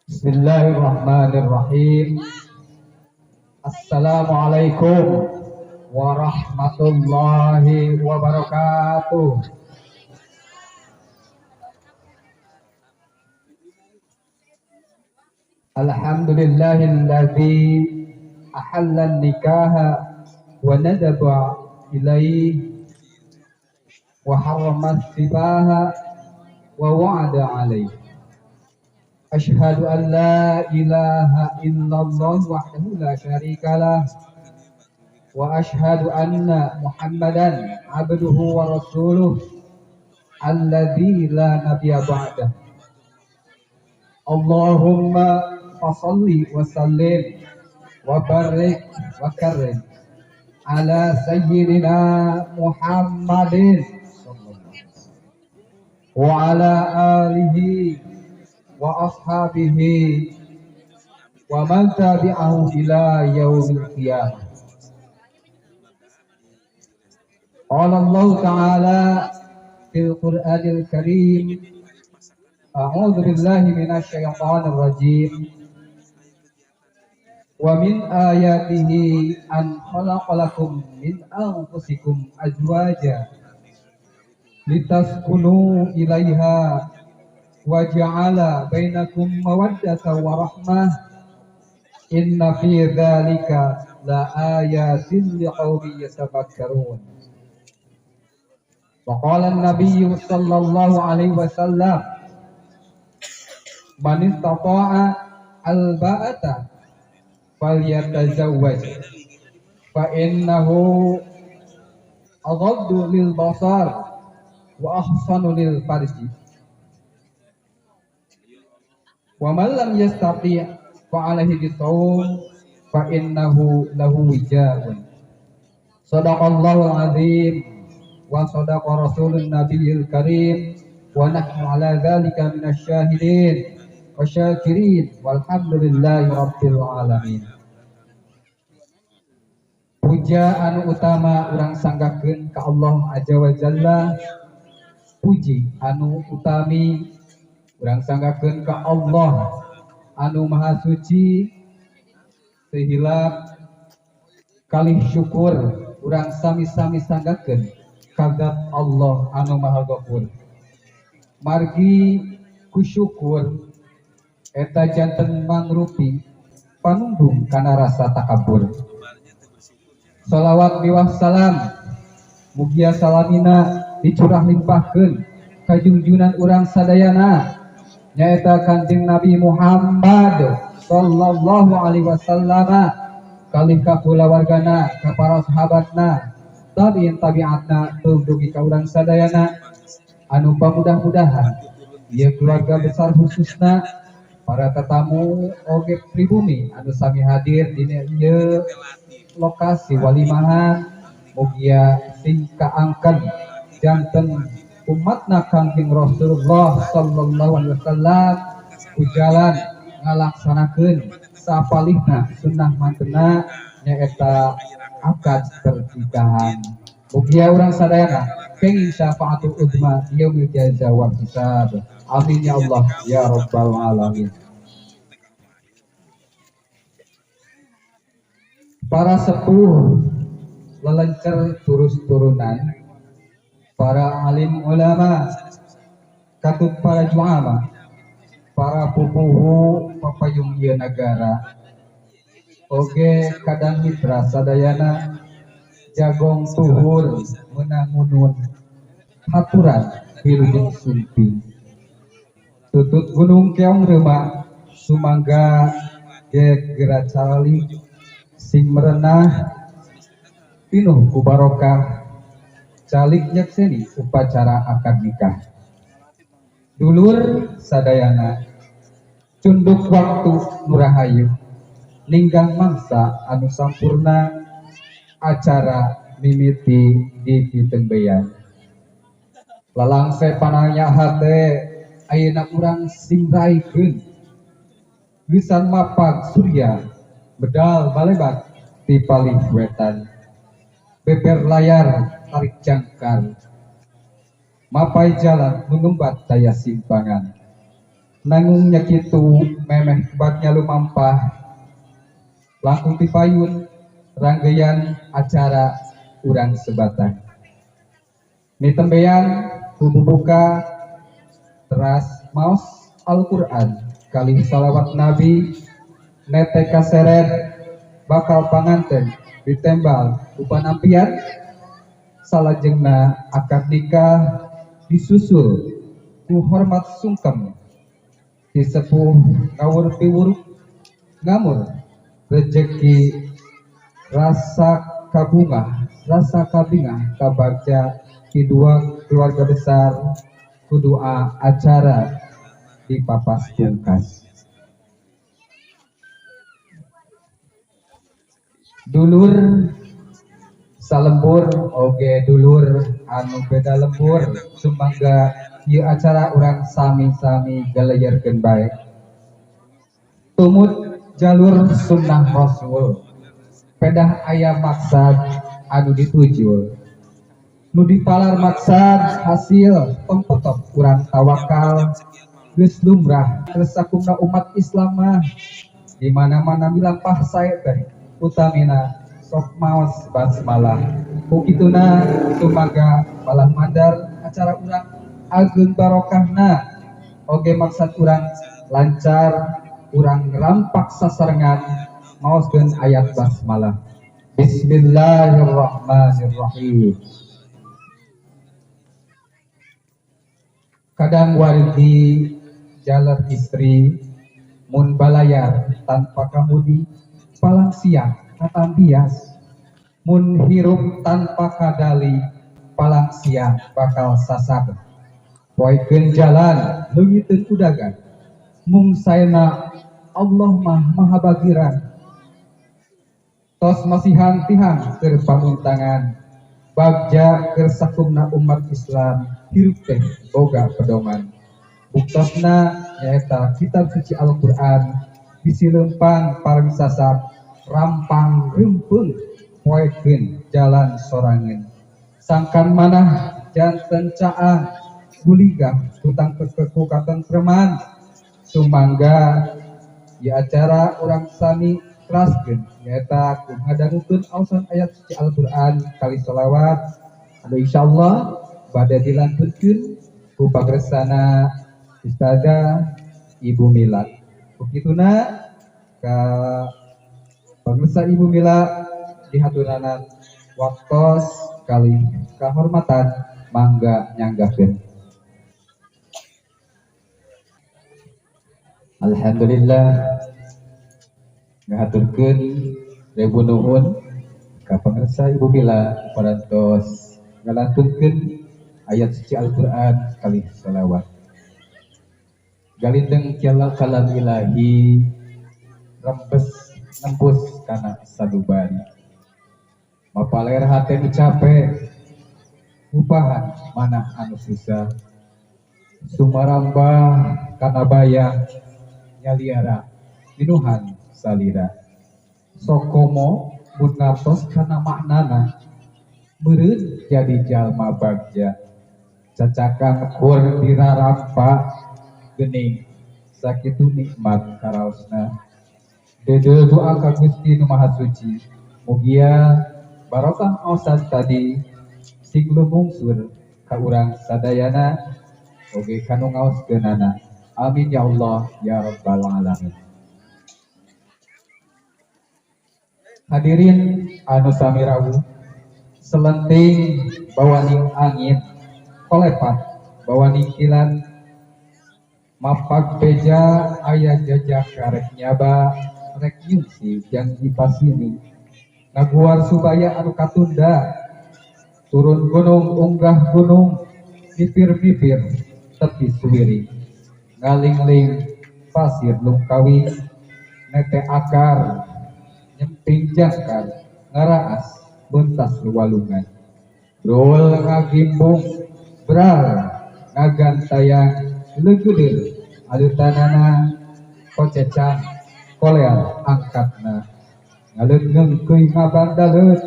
Bismillahirrahmanirrahim. Assalamualaikum warahmatullahi wabarakatuh. Alhamdulillahilladzi ahalla nikaha wa nadaba ilaihi wa harrama sibaha wa wa'ada alaihi. Asyhadu an la ilaha illallah wahdahu la syarikalah wa asyhadu anna Muhammadan abduhu wa rasuluh alladzi la nabiyya ba'dah. Allahumma fashalli wa sallim wa barik wa karrim ala sayyidina Muhammadin wa ala alihi wa ashabihi wa man tabi'ahu ila yaumil qiyamah. Qala Allah ta'ala fil Qur'anil Karim, a'udzu billahi minasy syaithanir rajim. Wa min ayatihi an khalaqalakum min anfusikum azwaja litaskunu ilaiha wa ja'ala bainakum mawaddatan wa rahmah, inna fi dzalika la ayatin liqaumin yatafakkarun. Wa qala an-nabiy sallallahu alaihi wasallam, man istata'a al-ba'ata falyatazawwaj fa innahu aghaddu lil basar wa ahsanu lil farji. Wa man lam yastati' fa alaihi bisawm fa innahu lahu wija'un. Sadaqallahul azim wa sadaqa rasulun nabiyil karim wa nahnu ala dzalika minasy syahidin wa syakirin walhamdulillahi rabbil alamin. Puja anu utama urang sanggakeun ka Allah azza wa jalla, puji anu utami urang sanggakeun ka Allah anu maha suci, sehilap kalih syukur urang sami-sami sanggakeun ka zat Allah anu maha ghafur. Margi ku syukur eta janten mangrupi panundung kana rasa takabur. Salawat miwah salam mugia salamina dicurah limpahkeun ka junjunan urang sadayana nyaeta Kanjeng Nabi Muhammad sallallahu alaihi wasallam kalih ka kulawargana ka para sahabatna tabi'in tabi'atna dugi ka urang sadayana anu pamudah-mudahan ieu keluarga besar khususna para tetamu oge pribumi anu sami hadir dina ieu lokasi walimahan mugia sing kaangken janten umatna Kangjeng Rasulullah sallallahu alaihi wasallam ku jalan ngalaksanakeun sapalihna sunnah mantena nyaeta akad pernikahan. Mugia urang sadayana kenging syafaatul uzma yaumil jaza wal hisab. Amin ya Allah ya rabbal alamin. Para sepuh lelencer turus turunan, para alim ulama, katut para juama, para pupuhu papayung ieu nagara, oge kadang mitra sadayana jagong tuhur menangunun haturan wilujeng sumping tutut gunung keong reuma sumangga gegera cali sing merenah pinuh ku barokah calik nyekseni upacara akad nikah. Dulur sadayana cunduk waktu nurahayu ninggang mangsa anu sampurna acara mimiti di pitembeyan. Lalangse pananya hate ayeuna urang sing raikeun lisan mapag surya bedal balebat ti palih wetan beber layar tarik jangkar mapai jalan mengembat daya simpangan. Nangungnya kitu memeh batnya lumampah langkung tipayun rangkaian acara urang sebatang. Nitembean kudu buka teras maos Al-Qur'an kalih salawat Nabi nete kaseret bakal panganten ditembal upanampian salajengna akad nikah disusul ku hormat sungkem disepuh ngawur piwuruk ngamur rejeki rasa kabungah rasa kabingah kabagja di dua keluarga besar ku doa acara di papas pungkas. Dulur salembur oge dulur anu beda lembur sumangga ieu acara urang sami-sami galeyerkeun bae. Tumut jalur sunnah Rasul pedah aya maksad anu ditujul nu dipalar maksad hasil pempetok urang tawakal geus lumrah sakumna umat Islam mah di mana-mana milampah sae teh utamina sok maos basmalah. Ku kituna sumangga malah mandar acara urang ageung barokahna oge maksad urang lancar urang rampak sasarengan maoskeun ayat basmalah. Bismillahirrahmanirrahim. Kadang wargi jalan istri mun balayar tanpa kamudi palang siang katambias mun hirup tanpa kadali palang siang bakal sasab poekeun jalan leungiteun kudagan mung saena Allah mah maha bagiran tos masihan tihang keur pamuntangan bagja keur sakumna umat Islam hirup teh boga pedoman buktosna nyaeta kitab suci Al-Qur'an bisi leumpang pareng sasab rampang reumpeuh poekeun jalan sorangan sangkan manah janten caang guligah tutang kekeku katentreman sumangga di acara urang sami teraskeun nyaeta ku ngadangukeun aosan ayat suci Al-Qur'an kali sholawat anu insyaallah bade dilantunkeun ku pagresana Ustazah Ibu Mila. Kukituna ka pagresa Ibu Mila dihaturanan waktos kali kahormatan mangga nyanggahkeun. Alhamdulillah ngahaturkeun ribu nuhun ka pangresa Ibu Mila parantos ngalantunkeun ayat suci Al-Qur'an kali sholawat. Galindeng kalam ilahi rembes nembus kana sanubari. Mapaler hate nu cape upahan manah anu susah sumarambah kana bayang nyaliara minuhan salira. Sokomo mun ngartos kana maknana meureun jadi jalma bagja cacakang kur dirarampa gening sakitu nikmat karaosna. Dede doa ka Gusti Nu Maha Suci mugia barokah aosan tadi sing lumungsur ka urang sadayana oge kanu ngaoskeunana. Amin ya Allah ya rabbal alamin. Hadirin anu sami rawuh, selenting bawaning angin kolepat bawaning kilat mapak beja aya jajak karek nyaba rek nyungsi janji pasini ngaguar subaya anu katunda turun gunung unggah gunung mipir-mipir tepi suwiri ngalingling pasir lungkawi nete akar nyemping jangkar ngaraas buntas luwalungan brol ngagimbung bral ngagantayang leugeudeul alutanana kocecang koleal angkatna ngaleungkeung ngabandaleut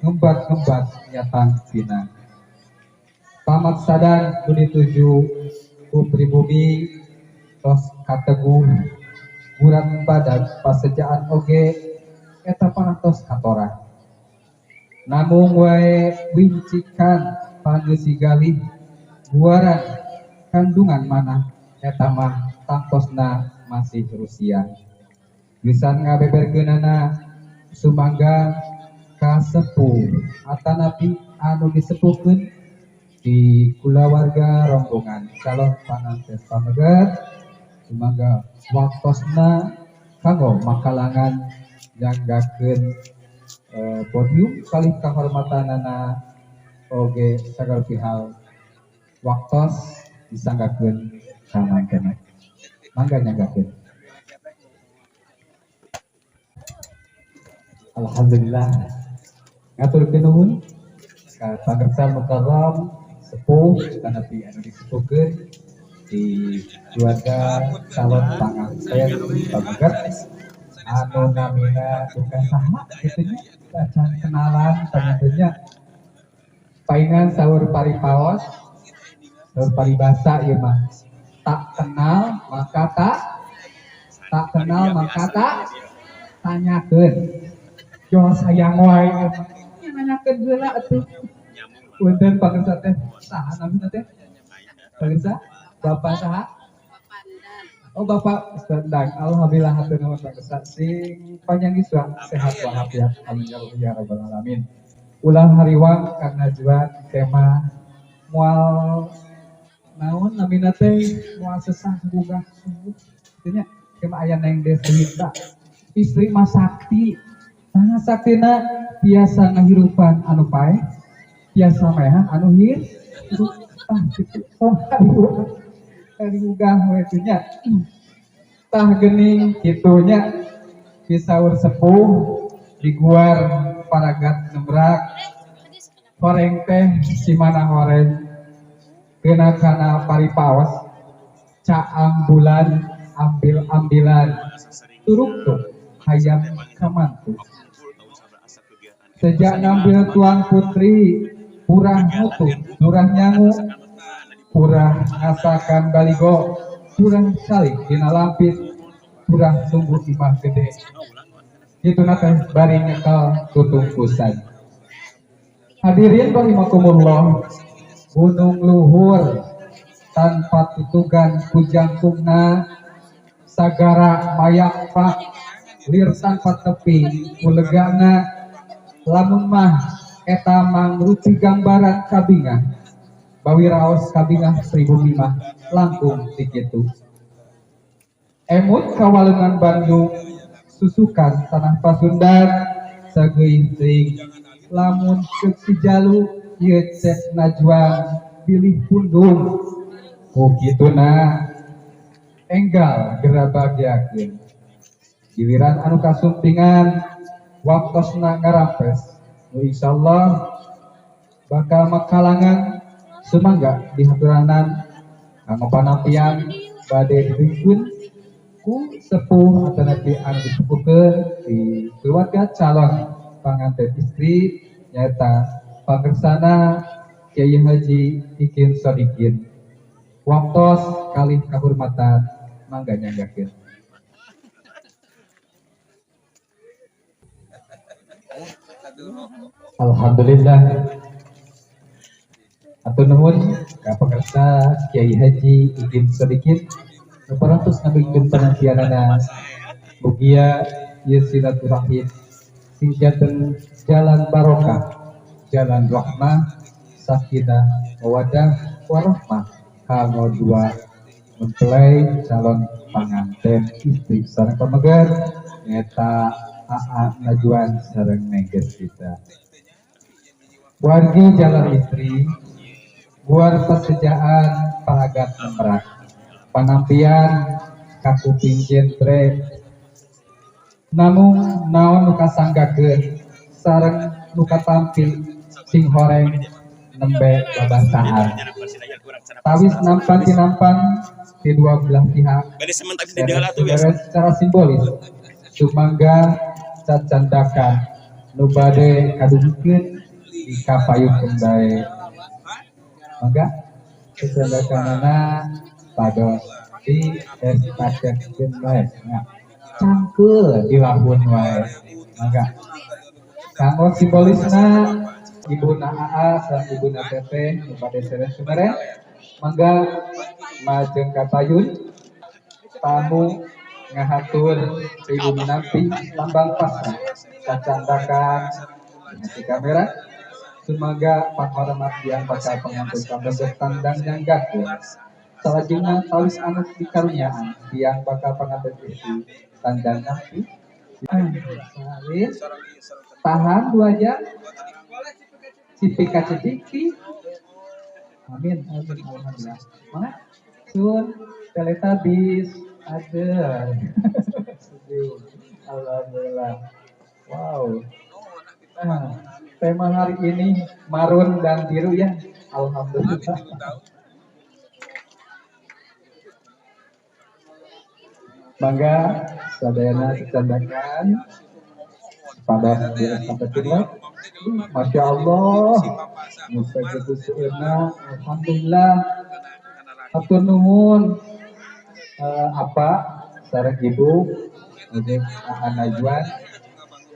ngembat-ngembat nyatang pinang tamat sadan nu dituju ku pribumi tos kateguh gurat badag pasejaan oge eta parantos katorah namung wae wincikan pangeusi galih guaran kandungan manah eta mah tangtosna masih Rusia geussan ngabeberkeunana sumangga kasepuh atanapi anu disepuhkeun di kulawarga rombongan calon panganten pameget sumangga waktosna kanggo makalangan nyanggakeun podium kalih kahormatanana oge sagala pihal waktos disanggakeun ka mangkena mangga nyanggakeun. Alhamdulillah ngaturkeun nuhun ka pangersa mukarram sepuh tanapi anu disepuhkeun di keluarga calon panganten pameget anu namina duka saha kitu nya acan kenalan pangantennya paingan saur paripaos saur paribasa ieu mah tak kenal maka tak kenal maka tak tanyakeun jo sayang wae nya nanyakeun heula atuh punten pangersa teh saha namina teh pangersa bapak saha? Oh bapak sedang alhamdulillah hatur nuhun pangersa sing panjang yuswa sehat walafiat amin ya rabbal alamin. Ulah hariwang karena juan tema moal naon namina teh moal sesah gugah sungguh kitu nya tema aya neng Deswita istri mah sakti nah saktina biasa ngahirupan anu paeh biasa maehan anu hirup tah kitu tong harigugah we teh nya tah geuning kitu nya disaur sepuh diguar paragat nembrak horeng teh simana horeng kena kana paripaos caang bulan ambil-ambilan turuk hayam kamantu sejak ngambil tuang putri purah mutu durah nyangu purah ngasakan baligo purah saling dina lampit purah sungguh imah gede kitu na teh bari nyekel tutungkusan. Hadirin rahimakumullah, gunung luhur tanpa tutugan kujangkungna sagara mayak pak lir tanpa tepi kulegana lamun mah eta mangrupi gambaran kabingah bawi raos kabingah 1005 langkung ti kitu emut kawalungan Bandung susukan tanah Pasundan sageuih teuing lamun ceuk si jalu ieu cek najwa bilih pundung ku kituna enggal gerabagiakeun giliran anu kasumpingan waktosna ngarampes nu insyaallah bakal makalangan sumangga dihaturanan kanggo panampian bade didugikeun ku sepuh atanapi anu disepuhkeun di keluarga calon panganten istri nyaeta pangersana Kiai Haji Ikin Sodikin. Waktos kalih kahormatan mangga nyanggakeun. Alhamdulillah atur nuhun ka pangersa Kiai Haji Ikin Sodikin nu parantos ngabikeun panampianana mugia ieu silaturahim sing janten jalan barokah, jalan rahmah, sakinah, mawadah, warahmah kanggo dua mempelai calon panganten istri sareng pameget nyaeta Aa Najwan sareng Neng Deswita. Wargi jalan istri guar pasejaan paragat memerak panampian kakuping jentre namung naon nu kasanggakeun sareng nu katampi sing horeng nembe babasaan tawis nampan tinampan di dua belah pihak secara simbolis sumangga cacandakan nu bade kadugikeun di kapayunkeun bae mangga cacandakanana pados. Di estafetkeun wae. Nah, cangkeul dilahun wae. Mangga. Kanggo simbolisna Ibuna AA sareng Ibuna Teteh nu bade seren sumeren. Mangga majeng ka payun tamu ngahatur Ibu Minanti lambang pasrah kacandakan di kamera. Sumangga panghormat yang bakal pengantin pambentuk tandang nyanggakeun. Salajengna tawis anu dikaruniaan yang bakal pengantin istri tandang nampi. Salin tahan 2 jam cipika cipiki. Amin amin alhamdulillah. Mana? Sun Teletubbies ada. Alhamdulillah. Wow. Nah, tema hari ini marun dan biru ya. Alhamdulillah. Mangga sadayana dicandakan pada sampai. Masya Allah, musa gitu seueurna. Alhamdulillah. Hatur nuhun apa sareng ibu jeung Aa Najwan.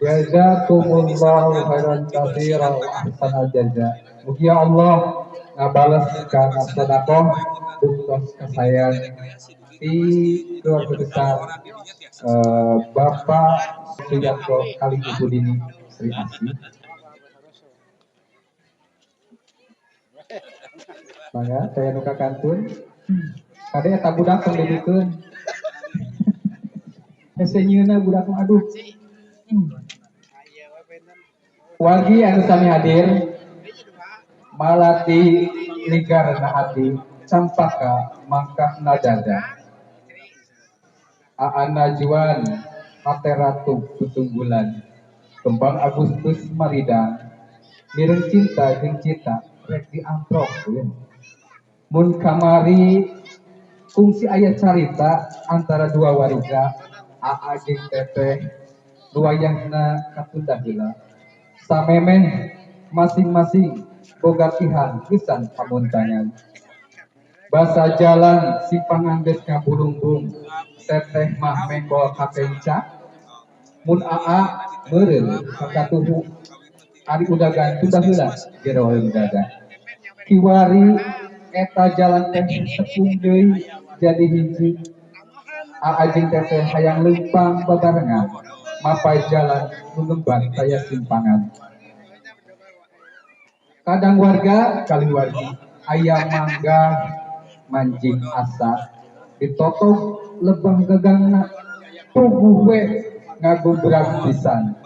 Jazakumullahu khairan katsiran wa ahsanal jaza. Mugi Allah ngabales kana sedekah buktos kasayang di keluarga besar Bapak Suyatko kali Ibu Dini Sri Asih. Mangga saya nuka kantun. Kade eta budak tong didikeun. Hese nyieunna budak mah aduh. Wargi anu sami hadir malati ligarna hati campaka mangkahna dada. Aa Najwan Hateratu tutunggulan kembang Agustus maridang mireng cinta jeung cita rek diamprok mun kamari kungsi aya carita antara dua warga Aa jeung Teteh luayahna katunda heula samemeh masing-masing boga pihan pisan pamuntangan basa jalan simpangan geus ngabulungbung Teteh mah menggol ka penca mun Aa meureun ka katuhu ari udagan tunda heula jeroeun dada kiwari eta jalan teh tepung deui jadi hiji Aa jeung Teteh hayang leumpang babarengan mapai jalan nu ngemban kaya simpangan kadang warga kali wargi aya mangga manjing asa ditotog lebah gagangna tubuh we ngagubrak pisan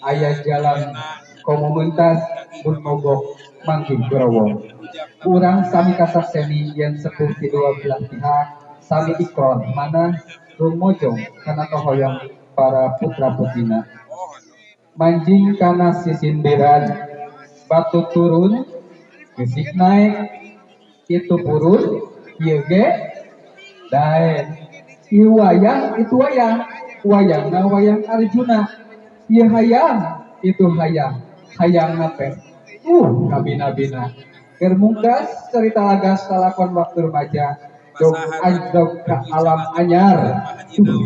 aya jalan komunitas mun mogok manggih gerowong urang sami kasakseni yen sepuh ti dua belah pihak sami ikrar mana rumojong kana kahoyong para putra putrina manjing kana sisindiran batu turun gesik naik itu purun ieu ge daek ieu wayang itu wayang wayangna wayang Arjuna ieu hayang itu hayang hayangna teh kabina-bina keur mungkas cerita lagas salakon waktu remaja jog anjog ka alam anyar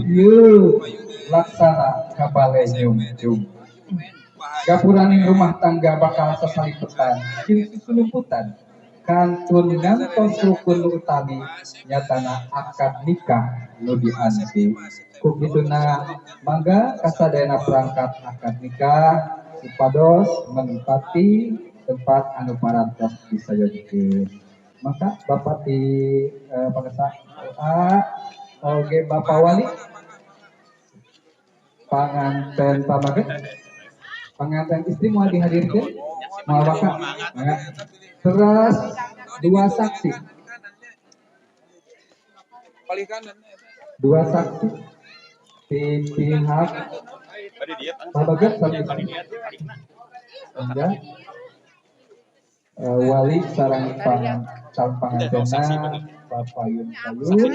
ieu laksana kabale nyung-jung gapuraning rumah tangga bakal sasalipetan jeung susulumputan kantun ngantos rukun nu utami nyatana akad nikah nu dianti ku kituna mangga kasadayana perangkat akad nikah supados menempati tempat anu parantos disayogikeun. Maka Bapak di pangesa A oge Bapak Wali panganten pamaget panganten istri mau dihadirkeun moal waka mangga. Terus 2 saksi. 2 saksi di pihak Babaget sami enggak wali sareng calon pangantena Bapak Yun Sayun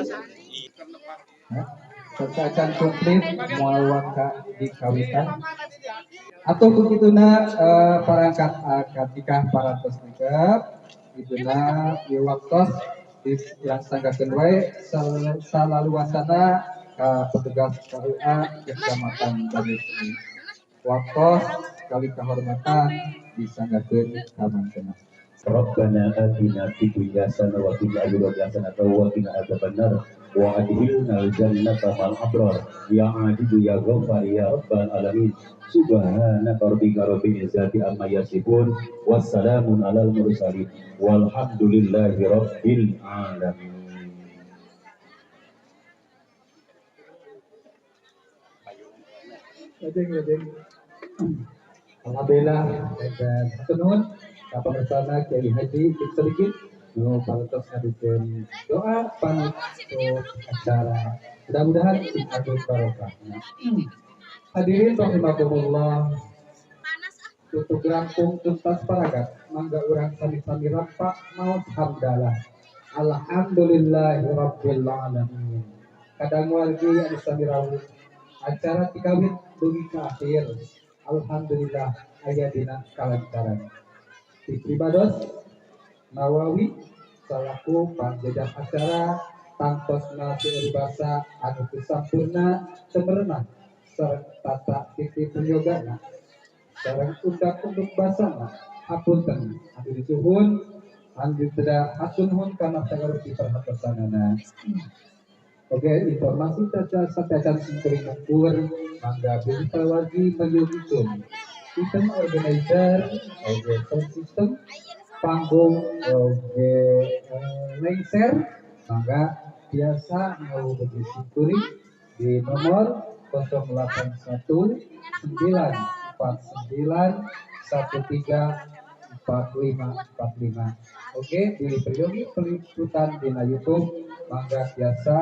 serta komplit moal waka di kawitan atau kukituna parangkat akad nikah parantos nikah ituna ieu waktos Dilaksanakan wae salaluasana ka petugas KUA Kecamatan Banyusemi. Waktos kali kehormatan disanggakeun ka mangkena. Rabbana atina fid dunya hasanah wa fil akhirati hasanah wa qina adzabannar wa adkhilna al-jannata ma'al abrar ya aziz ya ghaffar ya rabbal alamin. Subhanaka rabbika rabbil izzati amma yasifun wassalamun alal mursalin walhamdulillahi rabbil alamin. Alhamdulillah dan nuhun ka pamirsana Kiai Haji sedikit nu parantos ngadukeun doa panutup acara. Mudah-mudahan sing agung barokah. Hadirin rahimakumullah, tutup rangkung tuntas paragat, mangga urang sami-sami rampak maos hamdalah. Alhamdulillahirabbil alamin. Kadang wargi anu sami rawuh acara tikawit dugi ka akhir. Alhamdulillah aya dina kalancaran. Pribados Nawawi salaku panjejah acara tangtosna seueur basa anu sampurna semerenah sareng tata titi penyogana sareng undak-unduk basana hapunten anu disuhun anu teda hatunhun kana sagala diperhatosanana. Oke, informasi caca satecan singkering mungkur mangga bilih wargi menyugikeun sistem organizer, oke sound system, panggung, oke lengser, mangga biasa mau bagi singkuring di nomor 081 949 13 45 45. Oke, di peryogi peliputan di YouTube mangga biasa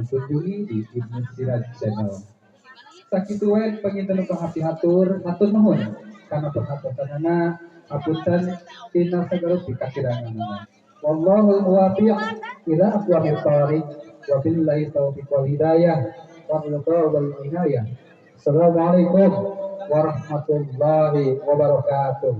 dikunjungi di Ibnu Siraj Channel. Sakitu wae panginten nu hatur, hatur nuhun kana perhatosanana, hapunten tina sagala pikakiranganana. Wallahul muwaffiq ila aqwamit thariq wa billahi taufiq wal hidayah wa wal inayah. Assalamualaikum warahmatullahi wabarakatuh.